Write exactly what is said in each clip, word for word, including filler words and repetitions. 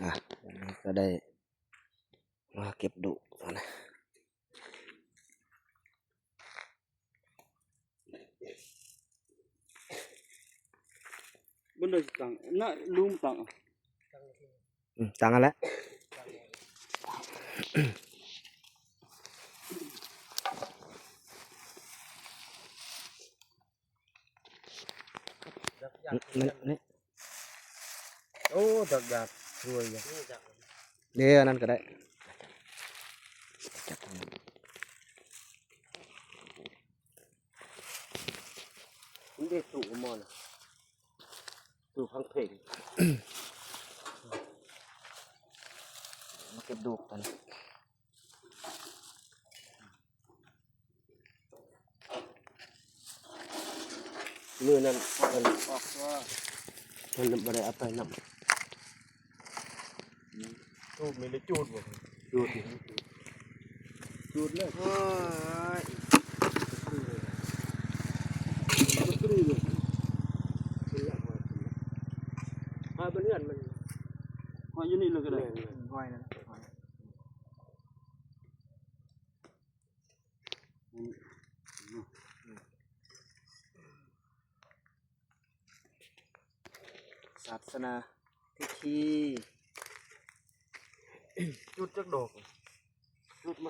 อ่ะ วันนี้ก็ได้มาเก็บดูนะ มันได้ตังค์นะลุงตังค์ อืมตังอันละ นี่นี่ โอ้ดักดาบช่วยอย่าง เดี๋ยวอันนั้นก็ได้ มันได้ตู้มอนตู้พังเพลง มาเก็บดูกัน มือนั้นมันออกว่ามันบ่ได้เอาไปนำ ทูบมีได้จูดบ่ ดูดดูดเลย โอ้ย พาไปเลื่อนมัน มาอยู่นี่เลยก็ได้ ห้อยนั่นห้อย ศาสนาพิธี จุดจักดอก จุดมา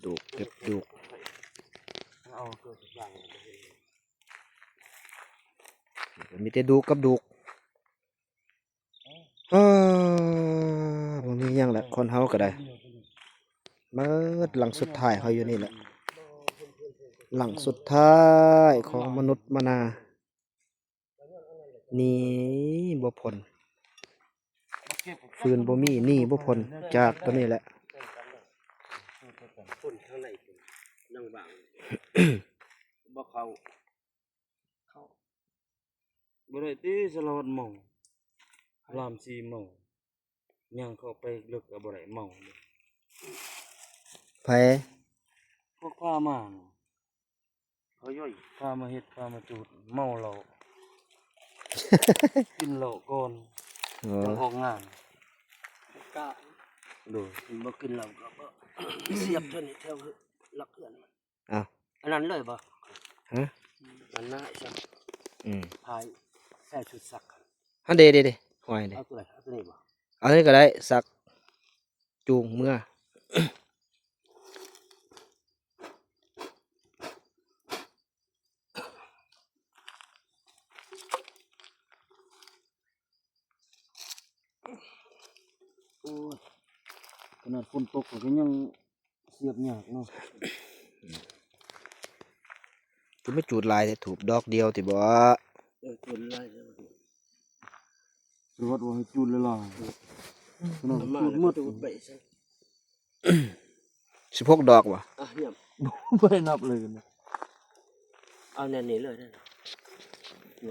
ดูกเก็บดูก เอาตัวอย่าง มีแต่ดูกกับดูกเออบ่มีหยังละคนเฮาก็ได้เมิดหลังสุดท้ายเขาอยู่นี่แหละ หลังสุดท้ายของมนุษย์มนา นี่บ่พ้น ฟืนบ่มี นี่บ่พ้น จากตัวนี้แหละ คนข้างในนั่งบางบ่เขาเขาบ่ได้ตีสารวัตรเมาลามสีเมาย่างเข้าไปลึกก็บ่ได้เมาเลย ไผ พวกพามาน่ะ เขาย่อย พามาเฮ็ดพามาจูดเมาเหล้า กินเหล้าก่อน อ๋อ จังออกงาน กะ โดย บ่กินเหล้าก็บ่เสียบเท่านี้แถวหลักเพื่อนมัน อ้าว อันนั้นเลยบ่ ฮะ อันนั้นใช่ อืม พายใส่ชุดสัก ฮันเด้เด้เด้หอยเด้ เอาตัวไหนเอาตัวนี้บ่ เอาตัวนี้ก็ได้สักจูงเมือ โอ้ยขนาดฝนตกก็ยังเสียบยากเนาะ คือไม่จูดหลายแต่ถูกดอกเดียวติบ่ เออจูดหลายแล้ว สวัสดีว่าให้จูดเลยล่ะ น้ำมันแล้วก็จูดไปซะ สิบหกดอกบ่ อ่ะเนี่ย ไม่ได้นับเลยกันนะ เอาแน่นี่เลยนั่นน่ะ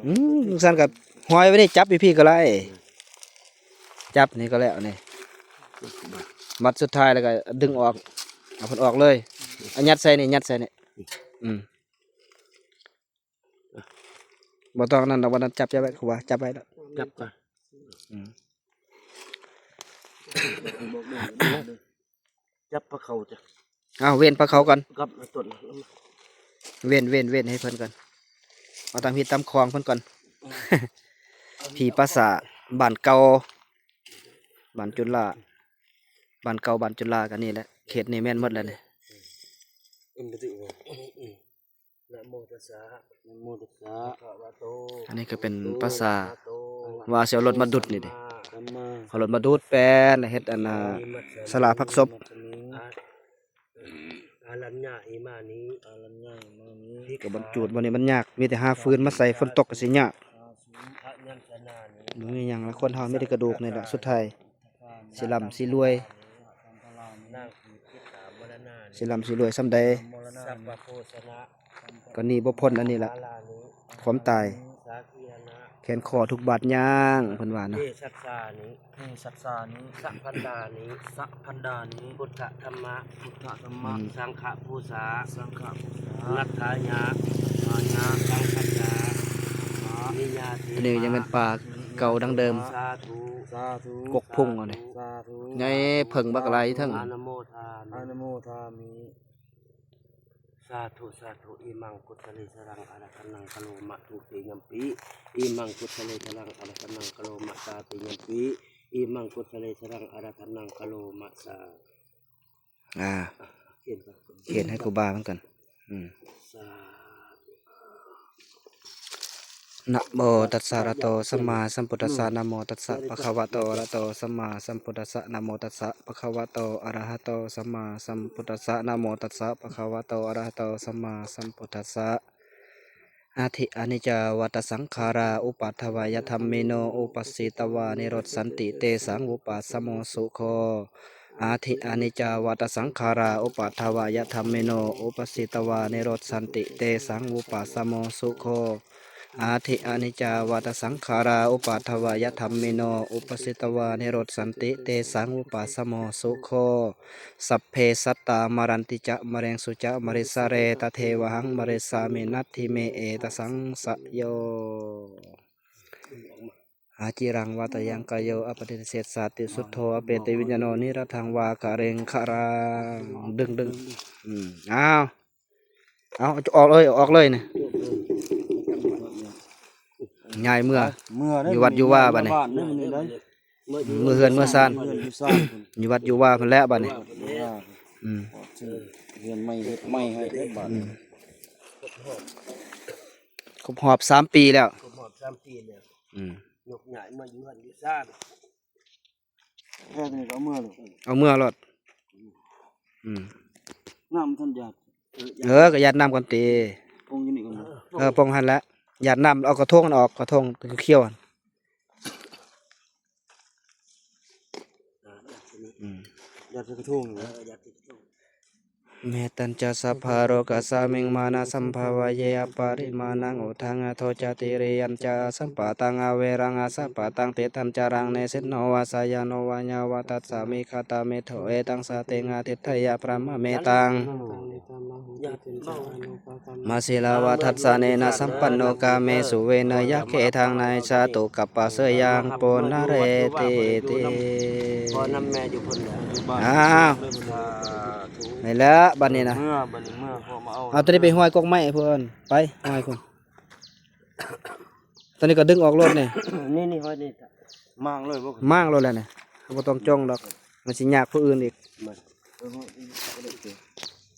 อืมจั่งซั่นก็หอยไว้นี่จับพี่ๆก็ได้ จับนี่ก็แล้วนี่ มัดสุดท้ายแล้วก็ดึงออก เอาเพิ่นออกเลย เอายัดใส่นี่ ยัดใส่นี่ อืม บ่ต้องนั่นดอก วันนั้นจับ จับไว้ ครูบา จับไว้แล้ว จับก่อน อืม จับปลาเขาจ้ะ เอาเว้นปลาเขาก่อน กับต้น เว้น เว้น เว้นให้เพิ่นก่อน เอาตามที่ตามคลองเพิ่นก่อน ผีภาษาบ้านเก่า บ้านจุฬา บ้านเก่า บ้านจุฬากันนี่แหละ เขตนี่แม่นหมดแล้วนี่ อินทรีย์นะโมตัสสะนะโมตัสสะภะคะวะโต อันนี้ก็เป็นภาษา อะระหะโต ว่าสิเอารถมาดุดนี่ดิ สัมมา เอารถมาดูดแปนเฮ็ดอันน่ะ สลาพักศพ อารัญญาอิมานิอารัญญาอิมานิ ก็บรรจุดวันนี้มันยาก มีแต่หาฟืนมาใส่ ฝนตกก็สิยาก พยัญชนะนิ มันมีหยังละ คนเฮามีแต่กระดูกนี่แหละ สุดท้าย สิร่ำสิรวย นางขีดทิสามรณานิ สิร่ำสิรวยส่ำใด สัพพะโภชนะ ก็หนีบ่พ้นอันนี้ละ อาลานิ ความตาย สาคีรณะ แขนคอทุกบาดยาง เพิ่นว่านะ เทสัสสานิเทสัสสานิสัพพันดานิสัพพันดานิพุทธธรรมะพุทธธรรมะ อืม สังฆะปูชาสังฆะปูชา นั นัฏฐายะนัฏฐายะสังฆัญญา อันนี้ยังเป็นป่าเก่าดั้งเดิม สาธุ สาธุ กกพุงเอานี่ สาธุ ไงเพิ่งบักหลายเทิง อนุโมทามิ อนุโมทามิ สาธุ สาธุ อิมัง กุสเลสรัง อาราธนัง กโลมะ ทุติยมปิ อิมัง กุสเลสรัง อาราธนัง กโลมะ ตาติยมปิ อิมัง กุสเลสรัง อาราธนัง กโลมะ สา อ่า เขียนก่อน เขียนให้ครูบาเหมือนกัน อืม สาธุ นะโมตัสสะ อะระหะโต สัมมาสัมพุทธัสสะ นะโมตัสสะ ภะคะวะโต อะระหะโต สัมมาสัมพุทธัสสะ นะโมตัสสะ ภะคะวะโต อะระหะโต สัมมาสัมพุทธัสสะ นะโมตัสสะ ภะคะวะโต อะระหะโต สัมมาสัมพุทธัสสะ อาทิ อนิจจา วัตตะ สังขารา อุปาทวายะธัมมิโน อุปัสสิตวา นิโรธสันติ เตสัง วุปาสโม สุโข อาทิ อนิจจา วัตตะ สังขารา อุปาทวายะธัมมิโน อุปัสสิตวา นิโรธสันติ เตสัง วุปาสโม สุโข อาทิ อนิจจา วัตตะ สังขารา อุปาทวายะธัมมิโน อุปัสสิตวา นิโรธสันติ เตสัง วุปาสโม สุโข สัพเพ สัตตา มะรันติจะ มะเร็งสุจะ มะริสะเร ตะเทวะหัง มะริสามิ นัตถิเม เอตะสังสะโย อาจิรัง วาตะยัง กาโย อปะติเสสาติ สุทโธ อเปติ วิญญาโณ นิรัตถัง วาคะเร็งคะรัง ดึงดึง อืม อ้าว เอา ออกเลย ออกเลยนี่ ย้ายเมือ เมือเด้อ อยู่วัดอยู่วาบัดนี้ บ้านเด้อมื้อนี้เด้อ เมือเฮือนเมือซาน เมือเฮือนเมือซาน อยู่วัดอยู่วาเพิ่นแล้วบัดนี้ อ่า อืม เฮือนใหม่เฮ็ดใหม่ให้เด้อบัดนี้ ครบรอบสามปีแล้ว ครบรอบสามปีแล้ว อืม ยกย้ายมาอยู่เฮือนอยู่ซาน แค่นี้ก็เอาเมือเลย เอาเมือโลด อืม น้ำท่านหยาด เออ ก็หยาดน้ำก่อนติ ปงอยู่นี่ก่อนนะ เออ ปงหั่นละ หยาดน้ำ เอากระทงมันออก กระทงเขียวๆหั่น อืม หยาดใส่กระทงนี่นะ เมตัญจะสัพพะโรกัสสามิงมานะสัมภะวะเย อปะริมาณัง อุทธังอะโทจะ ติริยัญจะอสัมปะตัง อเวรังอสัมปะตัง ติฏฐัญจะรัง เนสินโนวาสายาโนวายาวะ ตัสสามิ คาตามิ โถ เอตัง สาติง อทิฏฐะยะ พรหมะเมตัง มาศิลาวาทัสสะ เนนะสัมปันโน กาเมสุ เวเนยะเขทัง นะหิสสะ ตุกัปปะเสยยัง ปุนะเรติติ พ่อนำแม่อยู่พุ่นแหละ อ้าว สาธุ นี่แหละบัดนี้นะ เมือบัดนี้เมือ พ่อมาเอา เอาตัวนี้ไปห้อยกกไม้เพิ่น ไปห้อยเพิ่น ตอนนี้ก็ดึงออกโลดนี่ นี่ นี่ห้อยนี่ มางเลยบ่ มางโลดแล้วนี่ บ่ต้องจ้องดอก มันสิยากผู้อื่นอีก มา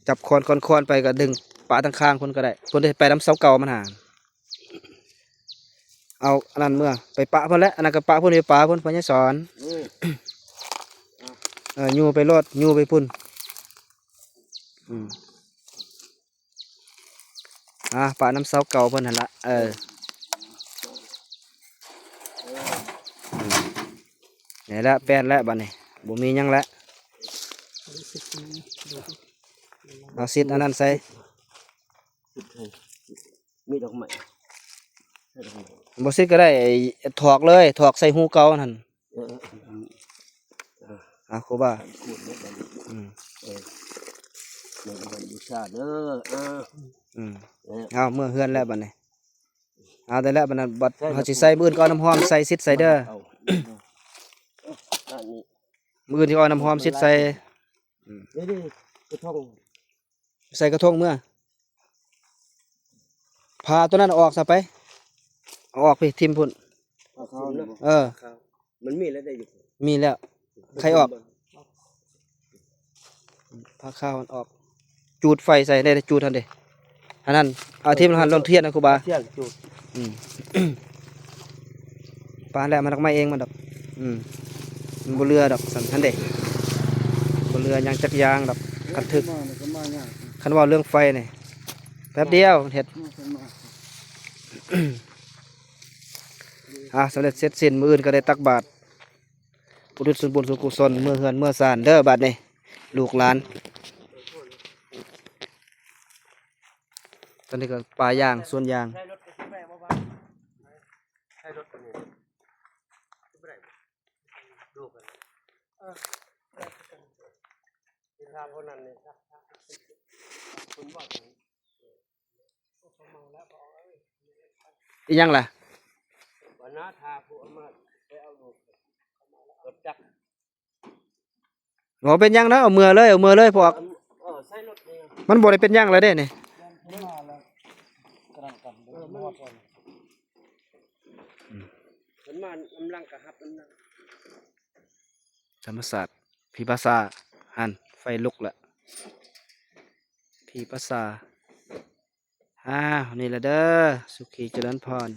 จับคอนคอนคอนไปก็ดึงปะทางข้างเพิ่นก็ได้ เพิ่นได้ไปนำเสาเก่ามันหา เอาอันนั้นเมือ ไปปะเพิ่นแหละ อันนั้นก็ปะเพิ่น ไปปะเพิ่น พ่อใหญ่สอน เออ เออ ยูไปโลด ยูไปพุ่น อืม อ่ะ ปะนำเสาเก่าเพิ่นหั่นละ เออ อืม นี่แหละ แป้นแล้วบัดนี้ บ่มีหยังแล้ว เอาซิดอันนั้นใส่ มีดอกไม้ บ่ซิดก็ได้ ไอ้ถอกเลย ถอกใส่ฮูเก่านั่น เออ เออ เออ อ่ะ ครูบา ขูดเม็ดมัน อืม เออ เม็ดมันบูชาเด้อ เออ อืม เออ เอา เมือเฮือนแล้วบัดนี้ เอาแต่แล้วบัดนั้น บัด ใส่ เฮาสิใส่มื้ออื่นก็เอาน้ำหอมใส่ซิดใส่เด้อ เอา อันนี้ มื้ออื่นสิเอาน้ำหอมซิดใส่ อืม เดี๋ยวนี้กระทง ใส่กระทงเมือ พาตัวนั้นออกซะไป เอาออกไปทิ่มพุ่น เอาเข้าเลยบ่ เออ มันมีแล้วได้อยู่ มีแล้ว ใครออก พาข้าวมันออก จูดไฟใส่ได้ จูดหั่นเด้ อันนั้น เอาทิ่มหั่นลงเทียนนะครูบา เทียนจูด อืม ปานแล้วมันดอกไม้เองมันดอก อืม มันบ่เหลือดอก สั่นหั่นเด้ บ่เหลือหยังจักอย่างดอก คันถึก มามันก็มายาก คันเว้าเรื่องไฟนี่ แป๊บเดียวเฮ็ด มาก็มา อ่ะ สำเร็จเสร็จสิ้น มื้ออื่นก็ได้ตักบาตร อุทิศส่วนบุญส่วนกุศล เมือเฮือนเมือซานเด้อ บัดนี้ ลูกหลาน ตอนนี้ก็ป่ายาง สวนยาง ใช้รถไปซื้อแม่บ่วะ ใช้รถไปนี่ ดูกัน เออ เวลาพวกนั้นนี่ คุณบอกอย่างนี้ อีหยังล่ะ บ่เป็นหยังนะ เอาเมือเลย เอาเมือเลยพวก เออใส่รถนี่ มันบ่ได้เป็นหยังแล้วเด้นี่ เออมันมันมากำลังกระหับน้ำหนัก ธรรมศาสตร์ พี่ภาษา หัน ไฟลุกละ พี่ภาษา อ้าว นี่ละเด้อ สุขีเจริญพร